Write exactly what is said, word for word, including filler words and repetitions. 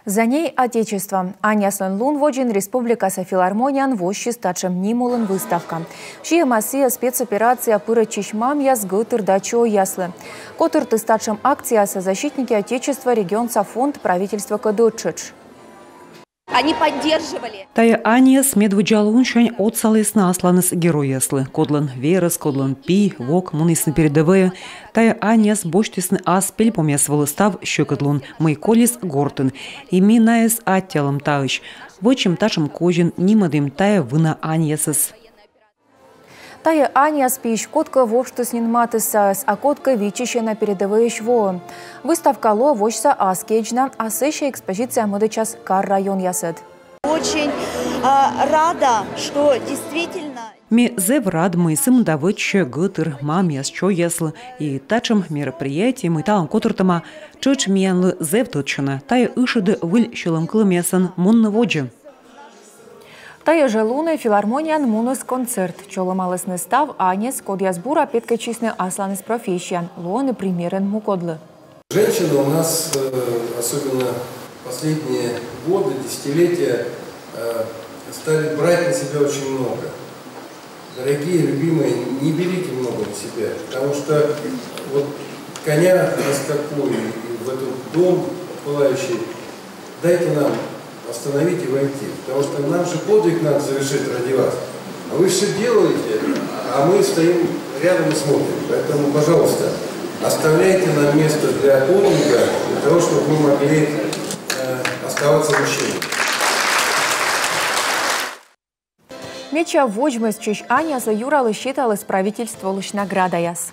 «За ней Отечество». Аньяслӧн лун водзын республикаса филармонияын воссис татшӧм ним улын выставка. Сійӧ мастер спецоперацияӧ пырӧдчысь мамъяс, гӧтыр да чойяслы. Котыртіс татшӧм акциясӧ «Защитники Отечества» регионса фонд правительствокӧд ӧттшӧтш. Они поддерживали. Тайӧ аньяс медводдза лунсянь отсалісны асланыс геройяслы, кодлӧн верӧс, кодлӧн пи, вок мунісны передӧвӧйӧ. Тайӧ аньяс босьтісны ас пельпомъяс вылӧ став сьӧкыдлун, мый колис гортын. И ми найӧс аттьӧалім таысь. Вӧчим татшӧм козин, нимӧдім тайӧ вына аньясӧс. Тайӧ аньяс пиысь кодкӧ воштіс нин матыссаӧс, а кодкӧ виччысьӧ на передӧвӧйысь воӧ. Выставка лоӧ восьса ас кежлӧ, а сэсся экспозиция мӧдӧдчас кар-районъясӧд. Очень а, рада, что действительно Ме зэв рад, мый сымда вӧчсьӧ гӧтыр мамъяс, чойяслы. И татшӧм мероприятие, мый талун котыртӧма, тшӧтш миянлы зэв тӧдчана. Тайӧ ышӧдӧ выль сьӧлӧмкылӧмъясӧн мунны водзӧ. Тайӧ жӧ лунӧ филармонияын муніс концерт. Чолӧмалісны став аньяс, кодъяс бура петкӧдчисны асланыс профессияӧн, лоӧны примерӧн мукӧдлы. Женщины у нас, э, особенно последние годы, десятилетия, э, стали брать на себя очень много. Дорогие, любимые, не берите много на себя, потому что вот коня на скаку и в этот дом пылающий дайте нам остановить и войти, потому что нам же подвиг надо совершить ради вас. А вы все делаете, а мы стоим рядом и смотрим. Поэтому, пожалуйста, оставляйте нам место для подвига, для того, чтобы мы могли э, оставаться мужчинами. Медся водзмӧстчысь аньяслы Юралы сеталіс правительстволысь наградаяс.